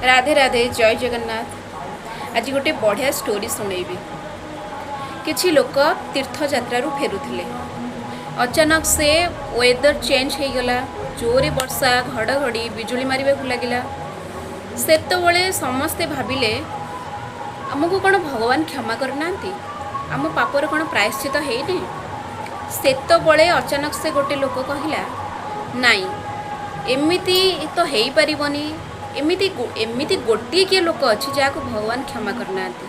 ରାଧେ ରାଧେ, ଜୟ ଜଗନ୍ନାଥ। ଆଜି ଗୋଟେ ବଢ଼ିଆ ଷ୍ଟୋରି ଶୁଣେଇବି। କିଛି ଲୋକ ତୀର୍ଥଯାତ୍ରାରୁ ଫେରୁଥିଲେ। ଅଚାନକ ସେ ୱେଦର ଚେଞ୍ଜ ହେଇଗଲା। ଜୋରେ ବର୍ଷା, ଘଡ଼ଘଡ଼ି, ବିଜୁଳି ମାରିବାକୁ ଲାଗିଲା। ସେତେବେଳେ ସମସ୍ତେ ଭାବିଲେ, ଆମକୁ କ'ଣ ଭଗବାନ କ୍ଷମା କରିନାହାନ୍ତି? ଆମ ପାପର କ'ଣ ପ୍ରାୟଶ୍ଚିତ ହେଇନି? ସେତେବେଳେ ଅଚାନକ ସେ ଗୋଟେ ଲୋକ କହିଲା, ନାଇଁ, ଏମିତି ତ ହେଇପାରିବନି। ଏମିତି ଗୋଟିଏ କିଏ ଲୋକ ଅଛି ଯାହାକୁ ଭଗବାନ କ୍ଷମା କରିନାହାନ୍ତି।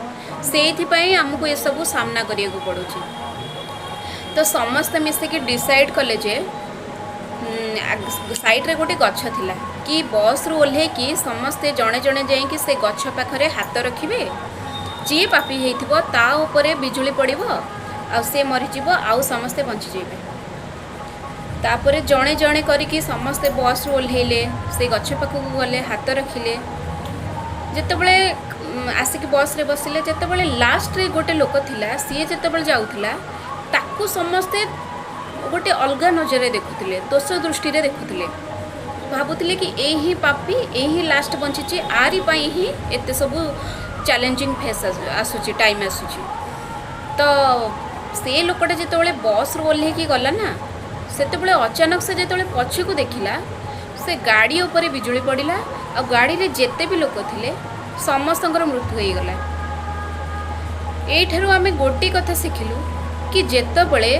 ସେଇଥିପାଇଁ ଆମକୁ ଏସବୁ ସାମ୍ନା କରିବାକୁ ପଡ଼ୁଛି। ତ ସମସ୍ତେ ମିଶିକି ଡିସାଇଡ଼୍ କଲେ ଯେ ସାଇଡ଼୍ରେ ଗୋଟେ ଗଛ ଥିଲା କି ବସ୍ରୁ ଓହ୍ଲେଇକି ସମସ୍ତେ ଜଣେ ଜଣେ ଯାଇକି ସେ ଗଛ ପାଖରେ ହାତ ରଖିବେ। ଯିଏ ପାପି ହେଇଥିବ, ତା ଉପରେ ବିଜୁଳି ପଡ଼ିବ ଆଉ ସେ ମରିଯିବ ଆଉ ସମସ୍ତେ ବଞ୍ଚିଯିବେ। ତାପରେ ଜଣେ ଜଣେ କରିକି ସମସ୍ତେ ବସ୍ରୁ ଓହ୍ଲେଇଲେ, ସେ ଗଛ ପାଖକୁ ଗଲେ, ହାତ ରଖିଲେ। ଯେତେବେଳେ ଆସିକି ବସ୍ରେ ବସିଲେ, ଯେତେବେଳେ ଲାଷ୍ଟରେ ଗୋଟେ ଲୋକ ଥିଲା, ସିଏ ଯେତେବେଳେ ଯାଉଥିଲା, ତାକୁ ସମସ୍ତେ ଗୋଟେ ଅଲଗା ନଜରରେ ଦେଖୁଥିଲେ, ଦୋଷ ଦୃଷ୍ଟିରେ ଦେଖୁଥିଲେ। ଭାବୁଥିଲେ କି ଏଇ ହିଁ ପାପି, ଏଇ ହିଁ ଲାଷ୍ଟ ବଞ୍ଚିଛି, ୟାରି ପାଇଁ ହିଁ ଏତେ ସବୁ ଚ୍ୟାଲେଞ୍ଜିଂ ଫେସ୍ ଆସୁଛି, ଟାଇମ୍ ଆସୁଛି। ତ ସେ ଲୋକଟା ଯେତେବେଳେ ବସ୍ରୁ ଓହ୍ଲେଇକି ଗଲା ନା, ସେତେବେଳେ ଅଚାନକ ସେ ଯେତେବେଳେ ପଛକୁ ଦେଖିଲା, ସେ ଗାଡ଼ି ଉପରେ ବିଜୁଳି ପଡ଼ିଲା ଆଉ ଗାଡ଼ିରେ ଯେତେ ବି ଲୋକ ଥିଲେ, ସମସ୍ତଙ୍କର ମୃତ୍ୟୁ ହେଇଗଲା। ଏଇଠାରୁ ଆମେ ଗୋଟିଏ କଥା ଶିଖିଲୁ କି ଯେତେବେଳେ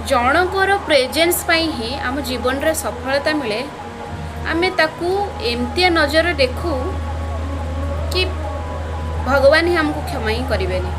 ଜଣଙ୍କର ପ୍ରେଜେନ୍ସ ପାଇଁ ହିଁ ଆମ ଜୀବନରେ ସଫଳତା ମିଳେ, ଆମେ ତାକୁ ଏମିତିଆ ନଜରରେ ଦେଖୁ କି ଭଗବାନ ହିଁ ଆମକୁ କ୍ଷମା ହିଁ କରିବେନି।